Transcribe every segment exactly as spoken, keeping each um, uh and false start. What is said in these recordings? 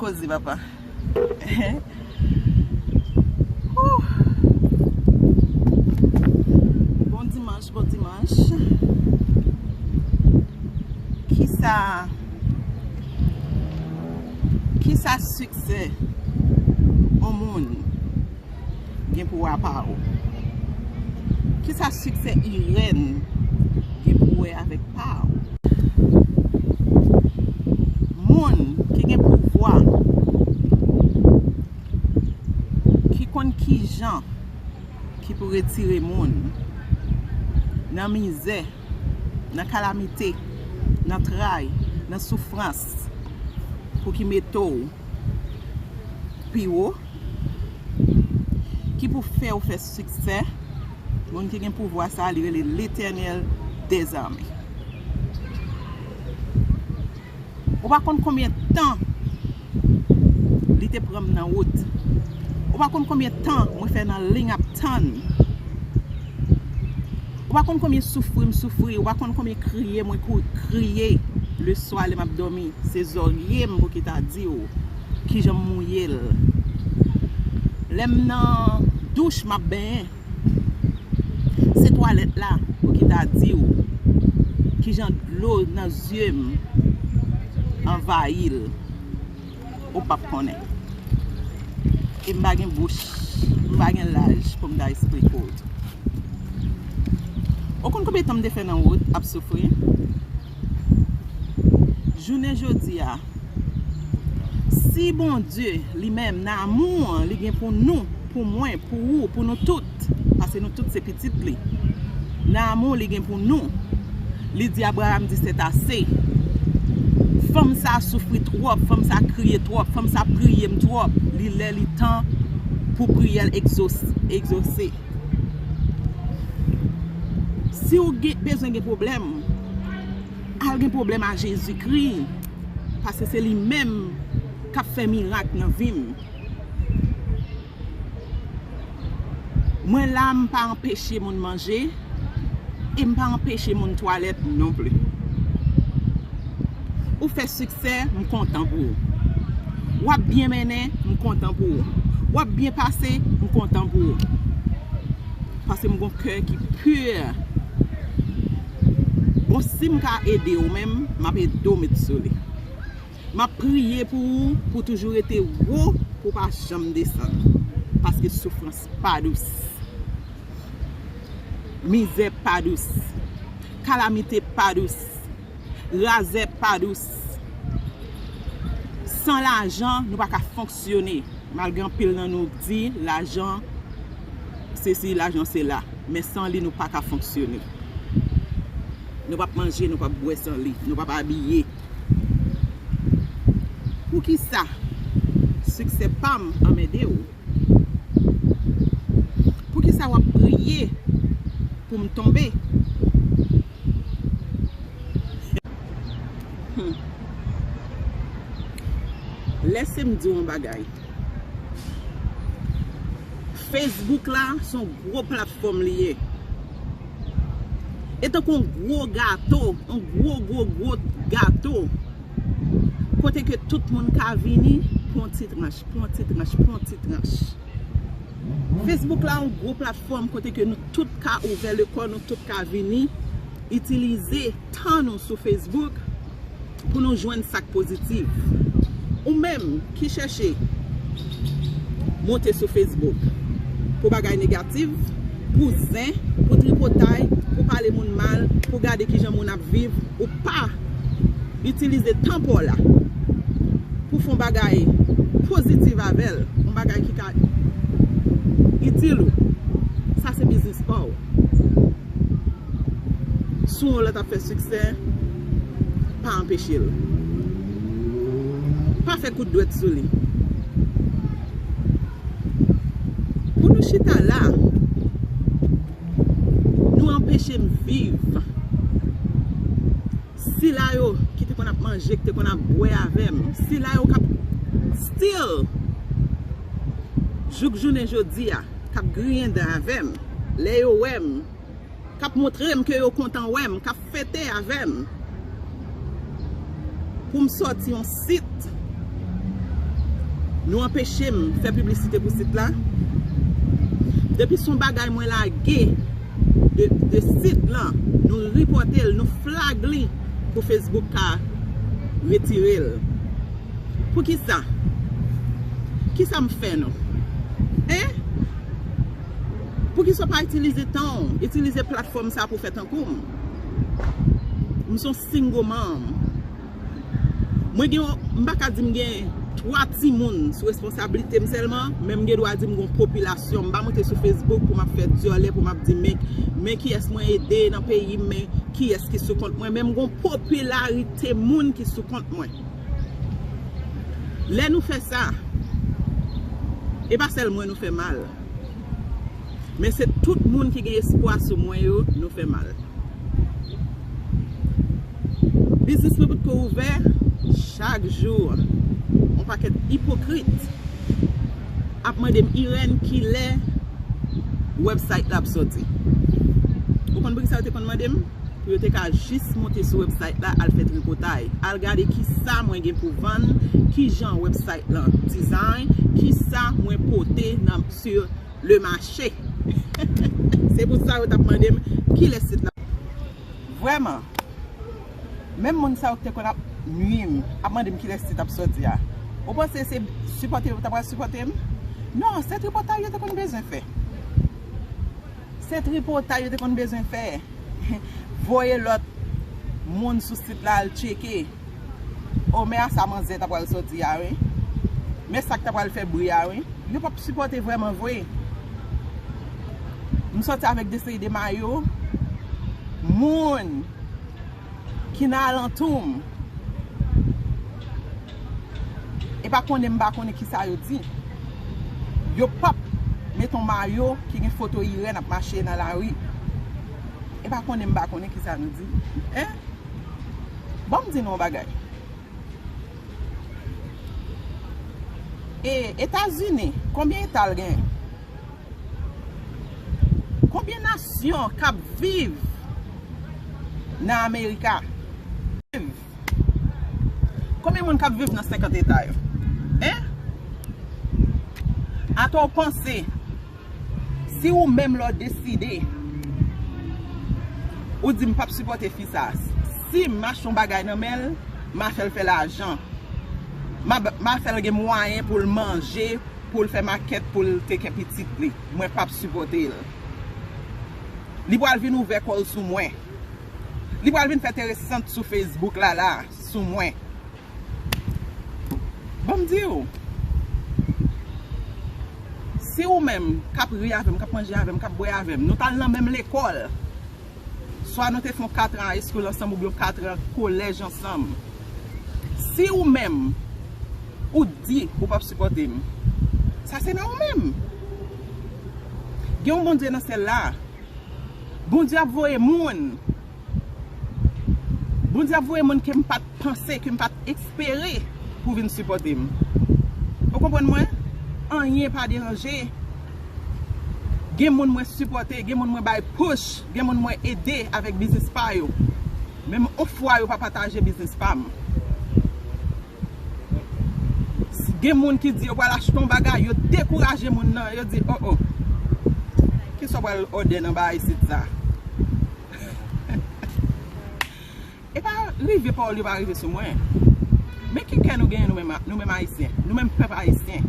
Koze, papa. Wouh. Bon dimanch, bon dimanch. Kisa, kisa siksè yon moun gen pou wè a pa w? Kisa siksè Irène gen pou wè avèk pa w? Moun ki gen pouvwa, ki konn kijan ki pou retire moun nan mizè, nan kalamite, nan tray, nan soufrans, pou ki mete w pi wo, ki pou fè w fè siksè. Moun ki gen pouvwa sa a, li rele Letènèl dèzame. Ou pa konn konbyen tan li te pran m nan wout. Ou pa konn konbyen tan mwen fè nan liy ap tann. Ou pa konn konbyen soufri m soufri. Ou pa konn konbyen kriye mwen kou-, kriye leswa lè m ap dòmi. Se zòrye m pou ki ta di w kijan m mouye l. Lè m nan douch m ap benyen, se twalèt la pou ki ta di w kijan dlo nan zye m anvayi l. Ou p ap konnen. E m pa gen bouch, m pa gen laj pou m ta esplike w tou. Ou konn konbyen tan m te fè nan wout ap soufri? Jounen jodi a, si Bondye li menm, nan amou an li gen pou nou, pou mwen, pou ou, pou nou tout, paske nou tout se pitit li, nan amou li gen pou nou, li di Abraram di, "C'est assez." Fanm sa a soufri twòp, fanm sa a kriye twòp, fanm sa a priye m twòp. Li lè, li tan pou priyè l egzos-, egzose. Si w gen, bezwen gen pwoblèm, al gen pwoblèm a Jezikri, paske se li menm k ap fè mirak nan vi m. Mwen la, m pa anpeche moun manje, e m pa anpeche moun twalèt non pli. Ou fè siksè, m kontan pou ou. W ap byen mennen, m kontan pou ou. W ap byen pase, m kontan pou ou. Paske m gon kè ki pi. Bon, si m ka ede w menm, m ap ede w met sou li. M ap priye pou ou, pou toujou rete wo, pou w pa janm desann. Paske soufrans pa dous. Mizè pa dous. Kalamite pa dous. Razè pa dous. San lajan, nou pa ka fonksyone. Malgre anpil nan nou di, lajan sesi, lajan sela. Men san li, nou pa ka fonksyone. Nou p ap manje, nou p ap bwè san li, nou p ap abiye. Poukisa siksè pa m anmède w? Poukisa w ap priye pou m tonbe? Hmm. Lèse m di w yon bagay. Facebook la, se yon gwo platfòm li ye. E tankou yon gwo gato, yon gwo, gwo, gwo gato, kote ke tout moun ka vini, pran ti tranch, pran ti tranch, pran ti tranch. Facebook la, yon gwo platfòm kote ke nou tout ka ouvè lekò, nou tout ka vini, itilize tan nou sou Facebook pou nou jwenn sa k pozitif. Ou menm ki chèche monte sou Facebook pou bagay negatif, pou zen, pou tripotay, pou pale moun mal, pou gade kijan moun ap viv, ou pa itilize tan pa w la pou fè yon bagay pozitif avè l, yon bagay ki ka itil ou. Sa se biznis pa w. Si yon lòt ap fè siksè, pa anpeche l. Pa fè kout dwèt sou li. Pou nou chita la, nou anpeche m viv. Sila yo ki te konn ap manje, ki te konn ap bwè avè m, sila yo k ap still, jouk jounen jodi a, k ap griyen dan avè m, lè yo wè m, k ap montre m ke yo kontan wè m, k ap fete avè m, pou m sòti yon sit, Nou anpeche m fè piblisite pou sit la. Depi se yon bagay mwen lage de, de sit lan, nou ripòte l, nou flag li pou Facebook ka retire l. Poukisa? Kisa m fè nou? Hein? Poukisa w pa itilize tan w, itilize platfòm sa pou fè tankou m? M se yon single mom. Mwen gen, m pa ka di m gen twa timoun sou responsablite m sèlman, men m gen dwa di m gen yon popilasyon. M pa monte sou Facebook pou m ap fè dyòlè, pou m ap di men, men kiyès mwen ede nan peyi m, men kiyès ki sou kont mwen. Men m gen yon popilarite moun ki sou kont mwen. Lè nou fè sa, e pa sèl mwen nou fè mal. Men se tout moun ki gen espwa sou mwen yo, nou fè mal. Biznis mwen potko ouvè, chak jou, yon pakèt ipokrit ap mande m, "Irène, kilè website la ap sòti?" Ou konn poukisa yo te konn mande m? Pou yo te ka jis monte sou website la, al fè tripotay, al gade kisa mwen gen pou vann, kijan website lan design, kisa mwen pote nan, sur le marché. Se pou sa yo t ap mande m kilè sit la. Vrèman, menm moun sa yo ki te konn ap nwi m, ap mande m kilè sit ap sòti a. Ou panse se sipòte yo ta pral sipòte m? Non, se tripotay yo te konn bezwen fè. Se tripotay yo te konn bezwen fè. Voye lòt moun sou sit la al tcheke. O, men a sa manzè ta pral sòti a wi. Men sa k ta pral fè bri a wi. Yo p ap sipòte vrèman vre. M sòti avèk de seri de mayo. Moun ki nan alantou m, e pa konnen m pa konnen kisa yo di. Yo p ap met yon mayo ki gen foto Irène ap mache nan lari. E pa konnen m pa konnen kisa nou di. Hein? Ban m di nou yon bagay. E Etazini, konbyen eta l gen? Konbyen nasyon k ap viv nan Amerika? Konbyen moun k ap viv nan senkant eta yo? Hein? Atò w panse, si ou menm lè w deside, ou di, "M p ap sipòte fi sa." Si m achte yon bagay nan men l, m a fè l fè lajan. M a, m a fè l gen mwayen pou l manje, pou l fè makèt, pou l teken pitit li. Mwen p ap sipòte l. Li pral vin ouvè kò l sou mwen. Li pral vin fè teresant sou Facebook la, la, sou mwen. Ban m di w, si ou menm k ap ri avè m, k ap manje avè m, k ap bwè avè m, nou t al nan menm lekòl, swa nou te fè yon katran a eskil ansanm oubyen yon katran kolèj ansanm, si ou menm ou di ou p ap sipòte m, sa se nan ou menm. Gen yon Bondye nan syèl la. Bondye ap voye moun. Bondye ap voye moun ke m pa t panse, ke m pa t espere pou vin sipòte m. Ou konprann mwen? Anyen pa deranje. Gen moun mwen sipòte, gen moun mwen bay push, gen moun mwen ede avèk biznis pa yo. Menm yon fwa yo pa pataje biznis pa m. Si gen moun ki di yo pral achte yon bagay, yo dekouraje moun nan, yo di, "O, o, kisa w pral òdè nan bagay isit sa?" E pa rive pawòl yo pa rive sou mwen. Men ki kè nou genyen nou menm, nou menm Ayisyen, nou menm pèp ayisyen.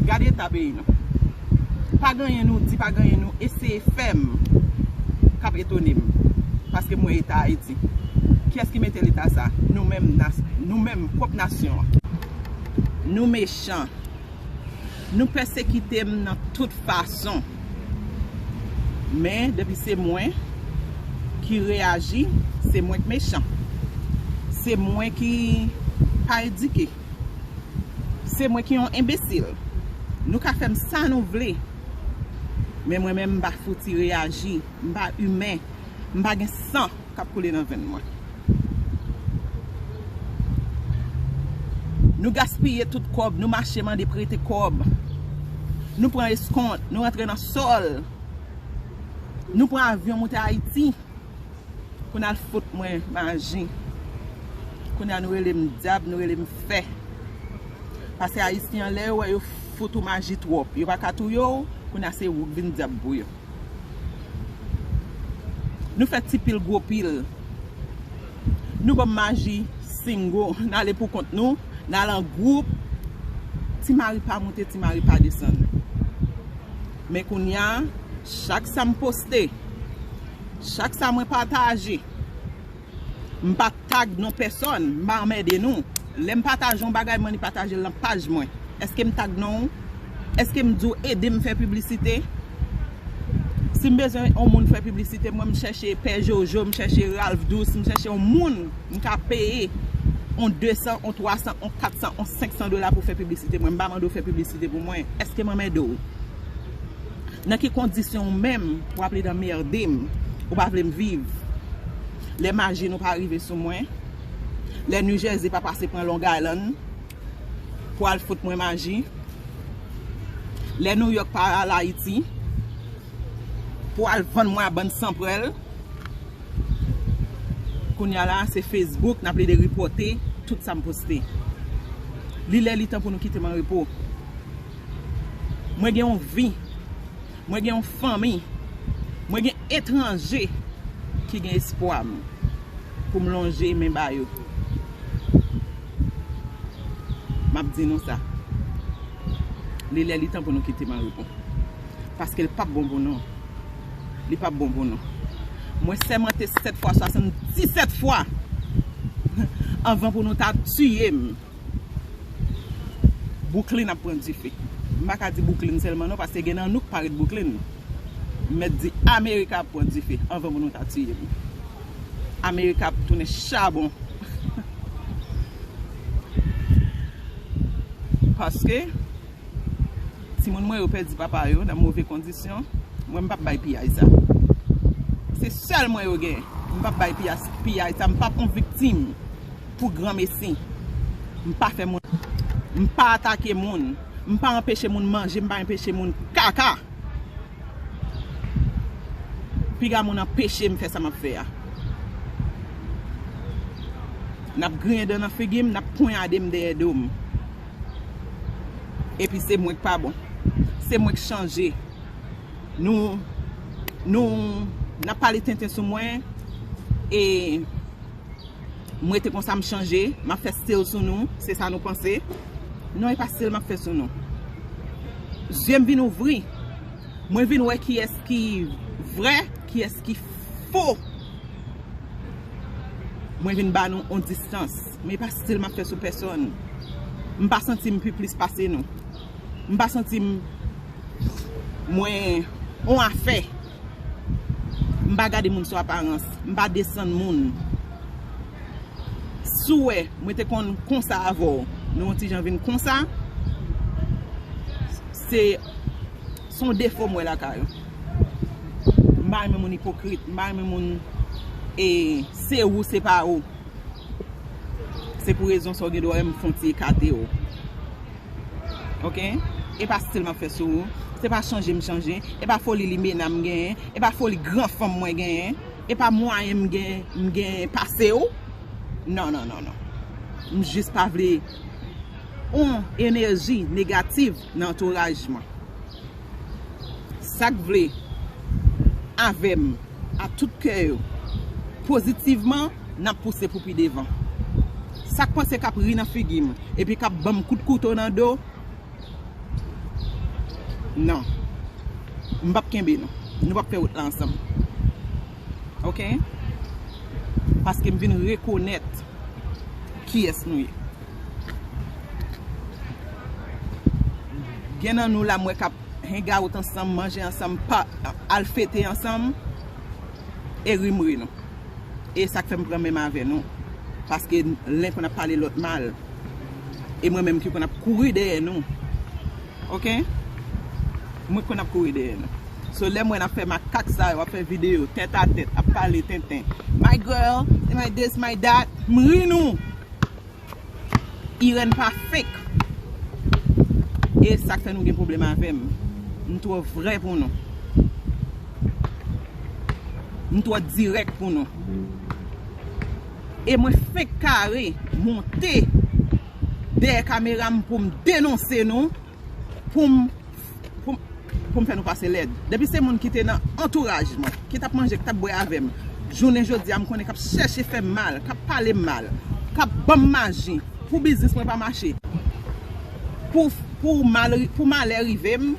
Gade eta peyi nou. Pa gen anyen nou di, pa gen anyen nou eseye fè m k ap etone m. Paske m wè eta Ayiti. Kiyès ki mete leta sa? Nou menm, nas-, nou menm pwòp nasyon an. Nou mechan. Nou pèsekite m nan tout fason. Men depi se mwen ki reyaji, se mwen k mechan. Se mwen ki pa edike. Se mwen ki yon enbesil. Nou ka fè m sa nou vle. Men mwen menm, m pa fouti reyaji. M pa imen. M pa gen san k ap koule nan venn mwen. Nou gaspiye tout kòb, nou mache mande prete kòb. Nou pran eskont, nou rantre nan sòl. Nou pran avyon moute Ayiti. Kounye a l fout mwen maji. Kounye a nou rele m dyab, nou rele m fè. Paske Ayisyen an, lè yo wè yo fout ou maji twòp, yo pa ka touye w, kounye a se ou k vin dyab pou yo. Nou fè ti pil gwo pil. Nou ban m maji single, n ale pou kont nou, n al an gwoup. Ti mari pa monte, ti mari pa desann. Men kounye a, chak sa m poste, chak sa mwen pataje, m pa tag non pèsòn, m pa anmède nou. Lè m pataje yon bagay, m annik pataje l nan paj mwen. Èske m tag non w? Èske m di w ede m fè piblisite? Si m bezwen yon moun fè piblisite mwen, m chèche Pè Jojo, m chèche Ralph Douce, m chèche yon moun m ka peye yon de san, yon twa san, yon kat san, yon senk san dola pou fè piblisite mwen. M pa mande w fè piblisite pou mwen. Èske m anmède w? Nan ki kondisyon ou menm w ap vle anmède m, ou pa vle m viv? Lè maji nou pa rive sou mwen, lè New Jersey pa pase pran Long Island pou al fout mwen maji, lè New York pa al Ayiti pou al vann mwen a bann sanprèl, kounye a la, se Facebook, n ap plede ripòte tout sa m poste. Li lè li tan pou nou kite m an repo. Mwen gen yon vi. Mwen gen yon fanmi. Mwen gen etranje ki gen espwa m pou m lonje men ba yo. M ap di nou sa. Li lè li tan pou nou kite m an repo. Paske l p ap bon pou nou. Li p ap bon pou nou. Mwen sèmante sèt fwa, swasanndisèt fwa anvan pou nou ta tiye m. Brooklyn ap pran dife. M pa ka di Brooklyn sèlman non, paske gen nan nou k pa ret Brooklyn. M mèt di Amerika ap pran dife anvan pou nou ta tiye m. Amerika ap tounen chabon. Paske timoun mwen yo pèdi papa yo nan move kondisyon. Mwen, m p ap bay piyay sa. Se sèl mwen yo gen. M p ap bay piyay, piyay sa. M p ap yon viktim pou granmesi. M pa fè moun. M pa atake moun. M pa anpeche moun manje. M pa anpeche moun kaka. Piga moun anpeche m fè sa m ap fè a. N ap griyen dan nan figi m, n ap ponyade m dèyè do m. Epi se mwen k pa bon. Se mwen k chanje. Nou, nou, n ap pale tenten sou mwen. E m rete konsa, m chanje. M ap fè stil sou nou. Se sa nou panse. Non, e pa stil m ap fè sou nou. Zye m vin ouvri. Mwen vin wè kiyès ki vrè, kiyès ki fo. Mwen vin ba nou yon distans. Men e pa stil m ap fè sou pèsòn. M pa santi m pi plis pase nou. M pa santi m, mwen, yon afè. M pa gade moun sou aparans. M pa desann moun. Si w wè, mwen te konn konsa avè w. Nou yon ti jan vin konsa. Se, se yon defo m wè lakay ou. M pa renmen moun ipokrit. M pa renmen moun, e, se ou, se pa ou. Se pou rezon sa w gen dwa wè m fè yon ti ekate w. Oke? E pa stil m ap fè sou ou. Se pa chanje m chanje. E pa foli limena m genyen. E pa foli gran fanm mwen genyen. E pa mwayen m gen, m gen pase w. Non, non, non, non. M jis pa vle yon enèji negatif nan antouraj mwen. Sa k vle avè m a tout kè yo pozitivman, n ap pouse pou pi devan. Sa k panse k ap ri nan figi m epi k ap ban m kout kouto nan do, non. M p ap kenbe nou. Nou p ap fè wout la ansanm. Oke? Paske m vin rekonèt kiyès nou ye. Gen nan nou la m wè k ap hangout ansanm, manje ansanm, pa, al fete ansanm, e ri m ri nou. E sa k fè m pran menm avè nou. Paske len konn ap pale lòt mal. E mwen menm ki konn ap kouri dèyè nou. Oke? Mwen konn ap kouri dèyè nou. So, lè m wè n ap fè makak sa yo, ap fè videyo tèt a tèt, ap pale tenten. My girl, my this, my that, m ri nou. Irène pa fake. E sa k fè nou gen pwoblèm avè m. M twò vrè pou nou. M twò dirèk pou nou. E mwen fenk kare monte dèyè kamera m pou m denonse nou, pou m pou m pou m fè nou pase lèd. Depi se moun ki te nan antouraj mwen, ki t ap manje, ki t ap bwè avè m, jounen jodi a m konnen k ap chèche fè m mal, k ap pale m mal, k ap ban m maji pou biznis mwen pa mache, pou pou mal pou malè rive m,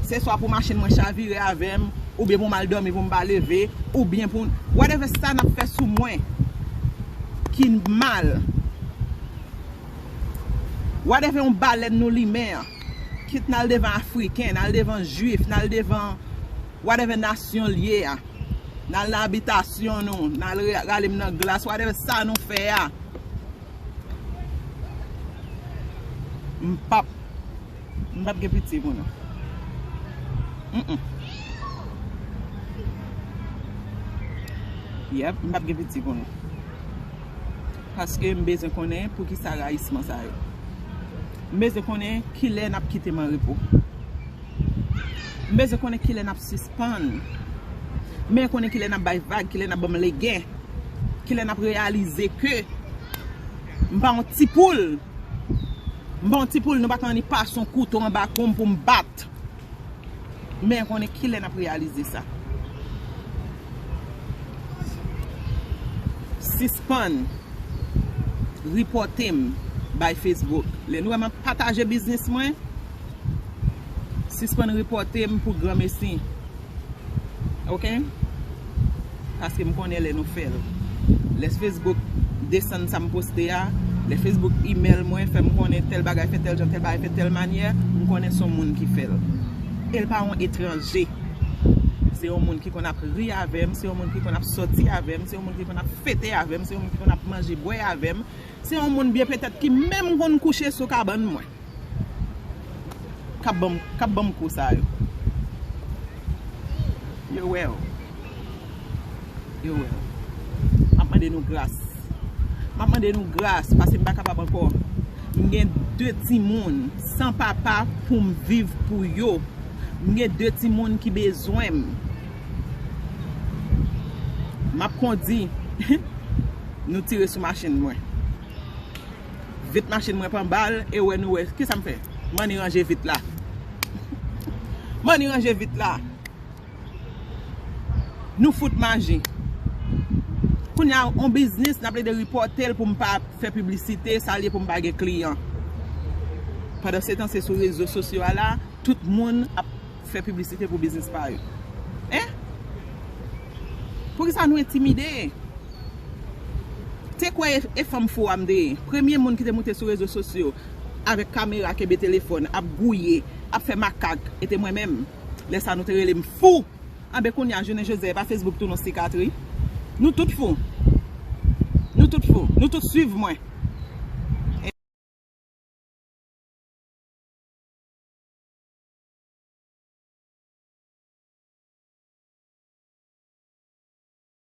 se swa pou machin mwen chavire avè m, oubyen pou m al dòmi pou m pa leve, oubyen pou whatever sa n ap fè sou mwen ki mal. Whatever yon balèn nou limen an, kit n al devan Afriken, n al devan Jwif, n al devan whatever nasyon l ye a, n al nan abitasyon nou, n al re- rale m nan glas, whatever sa nou fè a, m p ap m p ap gen piti pou nou. Mm-mm. Yep, m p ap gen piti pou nou. Paske m bezwen konnen poukisa rayisman sa yo. M bezwen konnen kilè n ap kite m an repo. M bezwen konnen kilè n ap sispann. M bezwen konnen kilè n ap bay vag, kilè n ap ban m legen, kilè n ap reyalize ke m pa yon ti poul. M pa yon ti poul, nou pa ka annik pase yon kouto anba kou m pou m bat. Men konnen kilè n ap reyalize sa. Sispann ripòte m bay Facebook. Lè nou wè m ap pataje biznis mwen, sispann ripòte m pou granmesi. Oke? Paske m konnen lè nou fè l. Lè Facebook desann sa m poste a, lè Facebook email mwen, fè m konnen tèl bagay fè tèl jan, tèl bagay fè tèl manyè, m konnen se yon moun ki fè l. E l pa yon etranje. Se yon moun ki konn ap ri avè m, se yon moun ki konn ap sòti avè m, se yon moun ki konn ap fete avè m, se yon moun ki konn ap manje bwè avè m, se yon moun byen petèt ki menm konn kouche sou kabann mwen. K ap ban m, k ap ban m kou sa yo. Yo wè w. Yo wè w. M ap mande nou gras. M ap mande nou gras, paske m pa kapab ankò. M gen de timoun san papa pou m viv pou yo. M gen de timoun ki bezwen m. M ap kondi, nou tire sou machin mwen. Vit machin mwen pran bal, e wè nou wè. Kisa m fè? M annik ranje vit la. M annik ranje vit la. Nou fout maji. Kounye a, on biznis, n ap plede ripòte l pou m pa fè piblisite, sa l ye pou m pa gen kliyan. Pandansetan, se sou rezo sosyo a la, tout moun ap fè piblisite pou biznis pa yo. Hein? Poukisa nou entimide? Te kwè e, e fanm fou a m te ye. Premye moun ki te moute sou rezo sosyo avèk kamera, kenbe telefòn, ap gouye, ap fè makak, e te mwen menm. Lè sa nou te rele m fou. Anben kounye a, jounen jodi a, e pa Facebook tou nou sikatri. Nou tout fou. Nou tout fou. Nou tout swiv mwen.